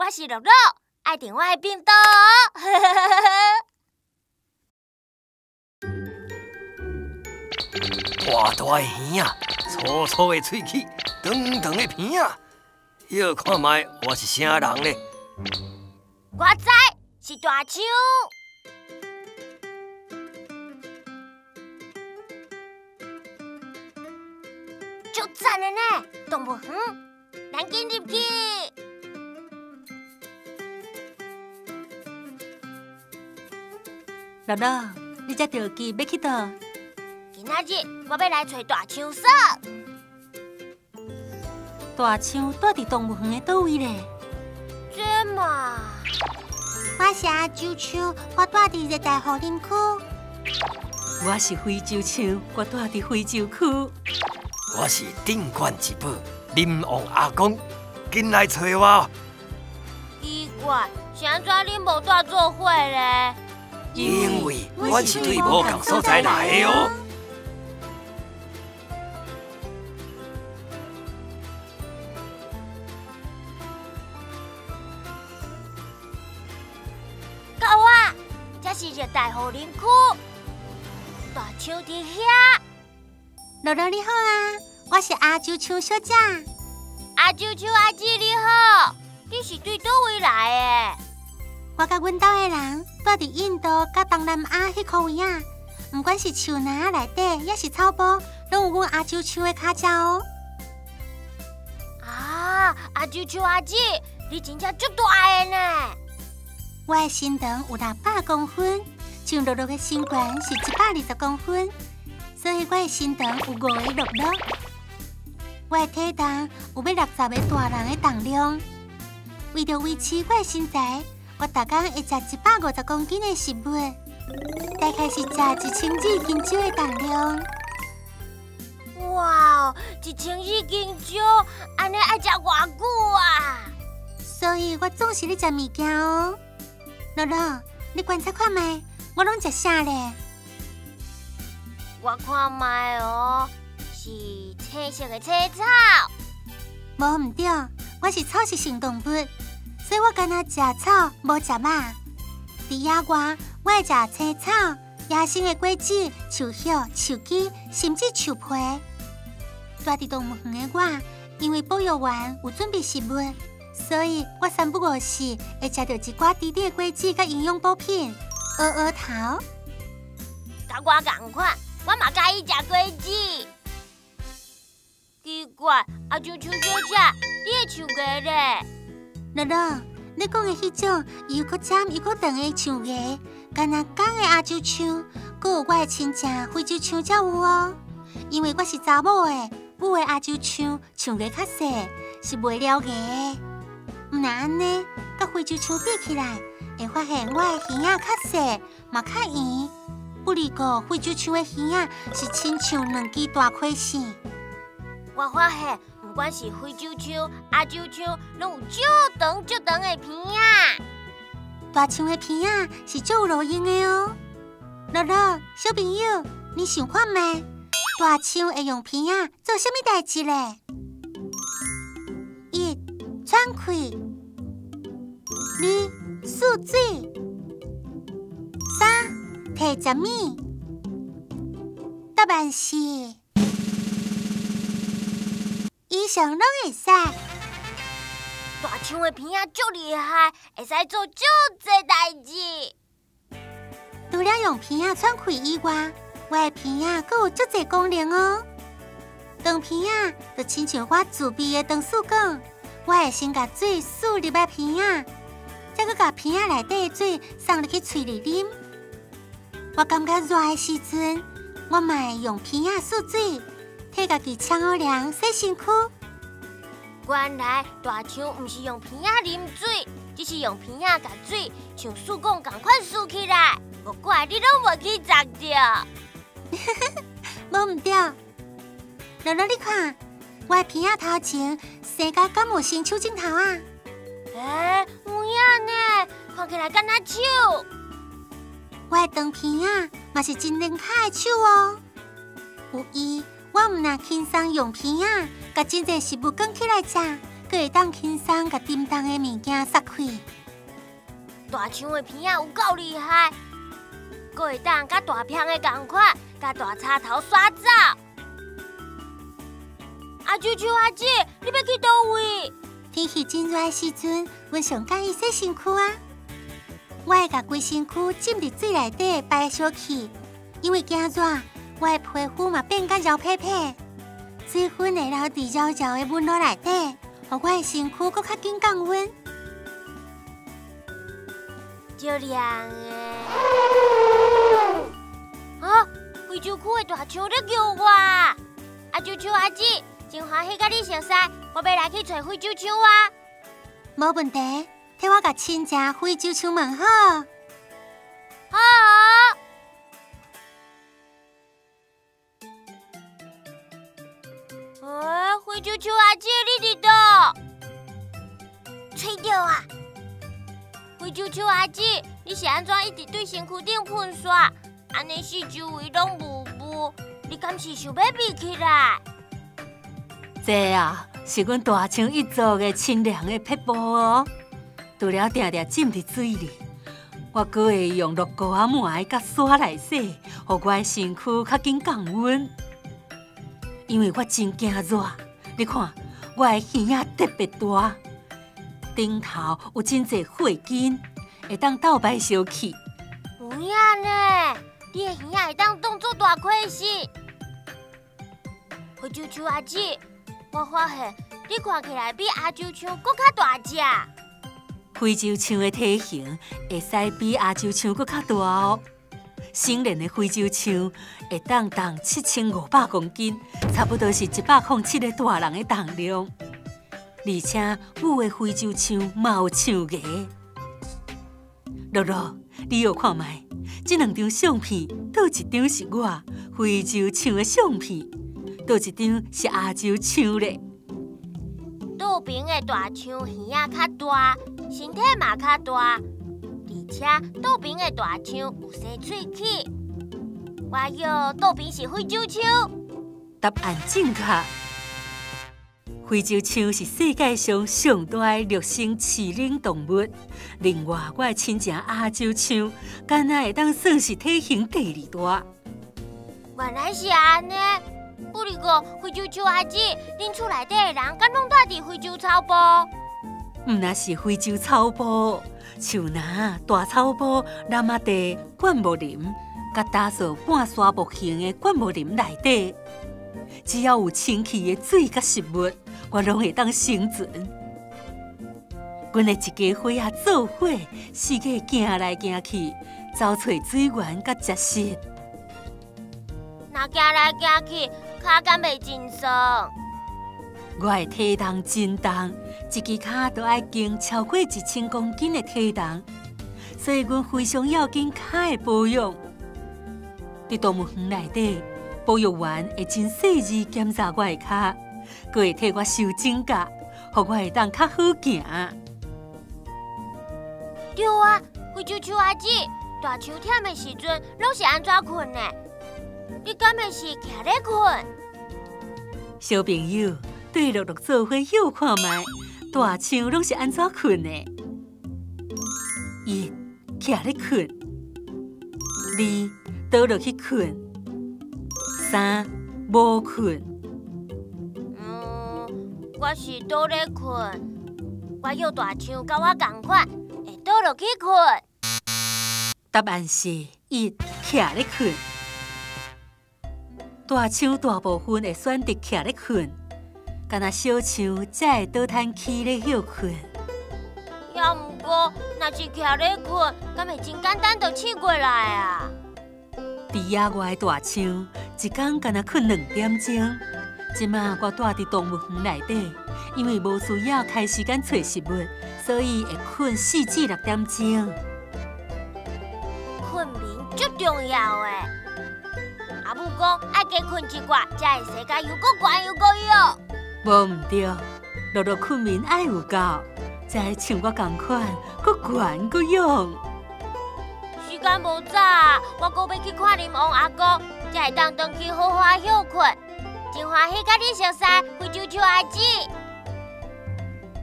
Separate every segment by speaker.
Speaker 1: 我是樂樂，愛訂我的頻道。
Speaker 2: 大大的耳仔，粗粗的喙齒，長長的鼻仔，歇看覓我是啥人咧？
Speaker 1: 我知是大象。足讚的呢，動物園，咱緊入去。
Speaker 3: 樂樂，你這著急欲去佗？
Speaker 1: 今仔日我欲來揣大象嫂。
Speaker 3: 大象蹛佇動物園的佗位咧？
Speaker 1: 這嘛？
Speaker 4: 我是亞洲象，我蹛佇熱帶雨林區。
Speaker 3: 我是非洲象，我蹛佇非洲區。
Speaker 2: 我是鎮館之寶林王阿公，緊來揣我。
Speaker 1: 奇怪，是按怎恁無蹛做伙咧？
Speaker 2: 因為阮是對無仝所在來的哦。
Speaker 1: 到啊，這是熱帶雨林區，大象佇遐。
Speaker 4: 樂樂你好啊，我是亞洲象小姐。
Speaker 1: 亞洲象阿姊你好，你是對佗位來的？
Speaker 4: 我佮阮兜的人蹛佇印度佮東南亞彼箍位仔，毋管是樹林內底，抑是草埔，攏有阮亞洲象的跤跡哦。
Speaker 1: 啊，亞洲象阿姊，你真正足大的呢！
Speaker 4: 我的身長有600公分，像樂樂的身懸是120公分，所以我的身長有5個樂樂。我的體重有欲60個大人的重量。為著維持我的身材，我逐工會食150公斤的食物，大概是食1200斤蕉的重量。
Speaker 1: 哇，1200斤蕉，按呢愛食偌久啊？
Speaker 4: 所以我總是咧食物件哦。樂樂，你觀察看覓，我攏食啥咧？
Speaker 1: 我看覓哦，是青色的青草。
Speaker 4: 無毋對，我是草食性動物。所以我干焦食草，無食肉。佇野外，我會食青草、野生的果子、樹葉、樹枝，甚至樹皮。蹛佇動物園的我，因為保育員有準備食物，所以我三不五時會食著一寡甜甜的果子佮營養補品，搖搖頭。
Speaker 1: 佮我仝款，我嘛佮意食果子。奇怪，亞洲象小姐，你的樹芽咧？
Speaker 4: 樂樂，你講的彼種又閣尖又閣長的樹芽，敢若公的亞洲象，閣有我的親戚非洲象才有哦。因為我是查某的，母的亞洲象樹芽較細，是袂燎芽的。毋若按呢，佮非洲象比起來，會發現我的耳仔較細，嘛較圓。不離過非洲象的耳仔是親像兩支大開線。
Speaker 1: 我發現，毋管是非洲象、亞洲象，攏有足長足長的鼻仔。
Speaker 4: 大象的鼻仔是足有路用的哦。樂樂，小朋友，你想看覓？大象會用鼻仔做啥物代誌咧？一、喘氣；二、欶水；三、提食物。答案是。以上攏會使。
Speaker 1: 大象的鼻仔足厲害，會使做足濟代誌。
Speaker 4: 除了用鼻仔喘氣以外，我的鼻仔閣有足濟功能哦。長鼻仔就親像我自備的長欶管，我會先共水欶入來鼻仔，再閣共鼻仔內底的水送入去喙裡啉。我感覺熱的時陣，我嘛會用鼻仔欶水，替家己沖好涼、洗身軀。
Speaker 1: 原來大象毋是用鼻仔啉水，只是用鼻仔共水像欶管仝款欶起來。無怪你攏無去砸著。
Speaker 4: 無毋對，樂樂你看，我的鼻仔頭前生甲敢有生手指頭啊？
Speaker 1: 欸，有影呢，看起來敢若手。
Speaker 4: 我的長鼻仔嘛是真靈巧的手哦。有伊，我毋若輕鬆用鼻仔，共真濟食物捲起來食，閣閣會當輕鬆共沉重的物件撒開。
Speaker 1: 大象的鼻仔有夠厲害，閣會當佮大鼻的仝款，共大插頭刷走。亞洲象阿姊，你欲去佗位？
Speaker 4: 天氣真熱的時陣，阮上佮意洗身軀啊！我會共規身軀浸佇水內底排燒氣，因為驚熱，我的皮膚嘛變甲柔皮皮，水分會留佇柔柔的紋路內底，予我的身軀閣較緊降溫。
Speaker 1: 足涼的！啊，非洲區的大象咧叫我，亞洲象阿姊，真歡喜佮你熟似，我欲來去揣非洲象啊！
Speaker 4: 無問題，替我共親情非洲象問好。
Speaker 1: 好。欸，非洲象阿姊，你佇佗？揣著啊！非洲象阿姊，你是按怎一直對身軀頂噴沙？按呢四周圍攏霧霧，你敢是想欲避起來？
Speaker 3: 這啊，是阮大象一族的清涼的撇步哦。除了定定浸佇水裡，我閣會用鹿膏仔抹佮沙來洗，予我的身軀較緊降溫。因為我真驚熱，你看我的耳仔特別大，頂頭有真濟血筋，會當鬥排燒氣。
Speaker 1: 有影呢，你的耳仔會當當做大氣石。非洲象阿姊，我發現你看起來比亞洲象閣較大隻。
Speaker 3: 非洲象的體型會使比亞洲象閣較大哦。成年的非洲象會當重7500公斤，差不多是107個大人的重量。而且母的非洲象嘛有象牙。樂樂，你欲看覓？這兩張相片，佗一張是我非洲象的相片，佗一張是亞洲象咧。
Speaker 1: 倒爿的大象耳仔較大，身體嘛較大，而且倒爿的大象有生喙齒。我臆倒爿是非洲象。
Speaker 3: 答案正確。非洲象是世界上上大的陸生飼領動物。另外，我的親情亞洲象，敢若會當算是體型第二大。
Speaker 1: 原來是按呢。不過，非洲象阿姊，恁厝內底的人敢攏住佇非洲草埔？
Speaker 3: 毋若是非洲草埔，樹林、大草埔、湳仔地、灌木林，佮打掃半沙漠型的灌木林內底，只要有清氣的水佮食物，我攏會當生存。阮的一家伙仔做伙，四界行來行去，走揣水源佮食食。
Speaker 1: 若行來行去，跤敢袂真酸？
Speaker 3: 我的體重真重，一支跤都愛經超過1000公斤的體重，所以阮非常要緊跤的保養。佇動物園內底，保育員會真細緻檢查我的跤，閣會替我修指甲，予我會當較好行。
Speaker 1: 對啊，非洲象阿姊，大象忝的時陣攏是按怎睏的？你敢會是徛咧睏？
Speaker 3: 小朋友，綴樂樂做伙臆看覓，大象攏是按怎睏的？一，徛咧睏；二，倒落去睏；三，無睏。
Speaker 1: 我是倒咧睏，我臆大象佮我仝款，會倒落去睏。
Speaker 3: 答案是一，徛咧睏。大象大部分會選擇徛咧睏，敢若小象才會倒攤起咧歇睏。
Speaker 1: 也毋過，若是徛咧睏，敢會真簡單就醒過來啊？
Speaker 3: 佇野外的大象，一工敢若睏2點鐘。這馬我住佇動物園內底，因為無需要開時間揣食物，所以會睏4至6點鐘。
Speaker 1: 睏眠足重要的。阿母講愛加睏一寡，才會生甲又閣懸又閣勇。
Speaker 3: 無毋對，樂樂睏眠愛有夠，才會像我仝款，閣懸閣勇。
Speaker 1: 時間無早，我閣欲去看恁王阿公，才會當轉去好好歇睏。真歡喜佮你熟似，非洲象阿姊。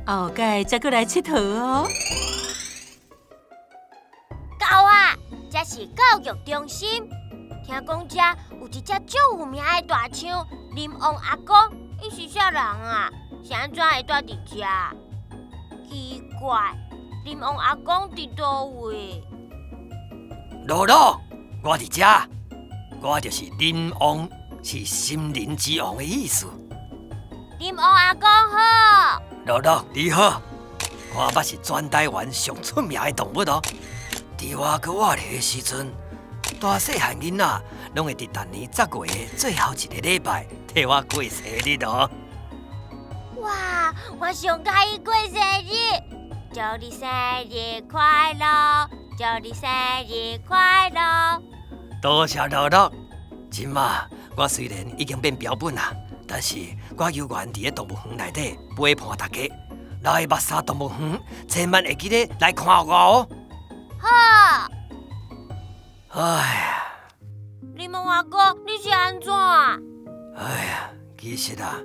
Speaker 3: 後蓋才閣來𨑨迌哦。
Speaker 1: 到啊，這是教育中心。聽講這有一隻足有名的大象林王阿公，伊是啥人啊？是按怎會蹛佇遮？奇怪，林王阿公佇佗位？
Speaker 2: 樂樂，我佇遮，我就是林王，是森林之王的意思。
Speaker 1: 林王阿公好。
Speaker 2: 樂樂你好，我捌是全台灣上出名的動物哦。佇我閣活咧的時陣，大細漢囡仔攏會佇逐年10月的最後一個禮拜替我過生日哦。
Speaker 1: 哇，我上喜歡過生日，祝你生日快樂，祝你生日快樂。
Speaker 2: 多謝樂樂。這馬我雖然已經變標本啦，但是我猶原佇咧動物園內底陪伴大家。來目沙動物園，千萬會記得來看我哦。
Speaker 1: 好。
Speaker 2: 哎呀，
Speaker 1: 林王阿公，你是按怎？
Speaker 2: 哎呀，其實啊，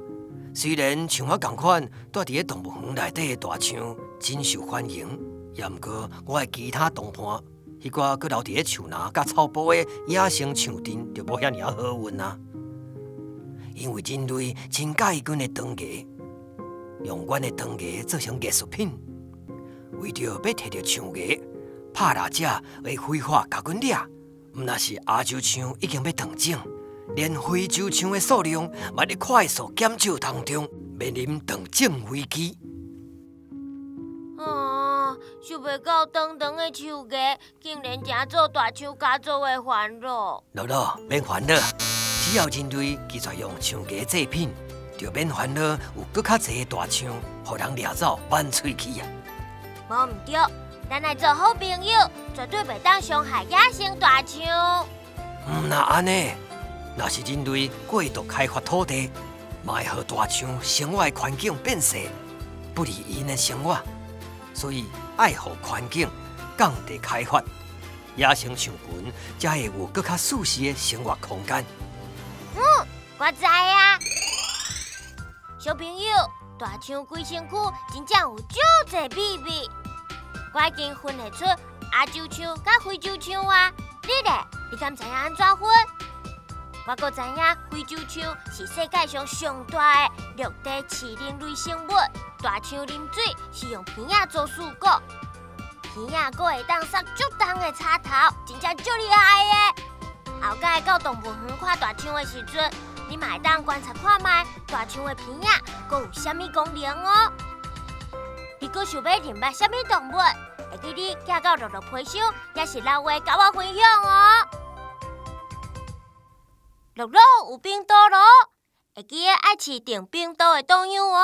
Speaker 2: 雖然像我仝款蹛佇咧動物園內底的大象真受歡迎，也毋過我的其他同伴，彼寡閣留佇咧樹林佮草埔的野生象陣就無遐爾仔好運啊。因為人類真佮意阮的長牙，用阮的長牙做成藝術品，為著欲提著象牙，拍獵者會非法共阮掠。毋但是亞洲象已經欲斷種，連非洲象的數量嘛佇快速減少當中，面臨斷種危機。
Speaker 1: 啊！想袂到長長的樹牙，竟然成做大象家族的煩惱。
Speaker 2: 樂樂，免煩惱，只要人類繼續用象牙製品，就免煩惱有閣較濟的大象，予人掠走挽喙齒啊！
Speaker 1: 無毋對，咱來做好朋友，絕對袂當傷害野生大象。
Speaker 2: 毋若按呢，若是人類過度開發土地，嘛會予大象生活的環境變細，不利𪜶的生活。所以愛予環境降低開發，野生象群才會有閣較舒適的生活空間。
Speaker 1: 嗯，我知啊。小朋友，大象規身軀真正有足濟秘密。我已經分得出亞洲象佮非洲象啊，你咧？你敢知影按怎分？我閣知影非洲象是世界上上大的陸地刺鱗類生物。大象啉水是用鼻仔做欶管，鼻仔閣會當捒足重的插頭，真正足厲害的。後擺到動物園看大象的時陣，你嘛會當觀察看覓大象的鼻仔閣有啥物功能哦。你閣想欲認捌啥物動物？會記你寄到樂樂皮箱，抑是留話佮我分享哦。樂樂有冰刀囉，會記得愛飼定冰刀的黨友哦。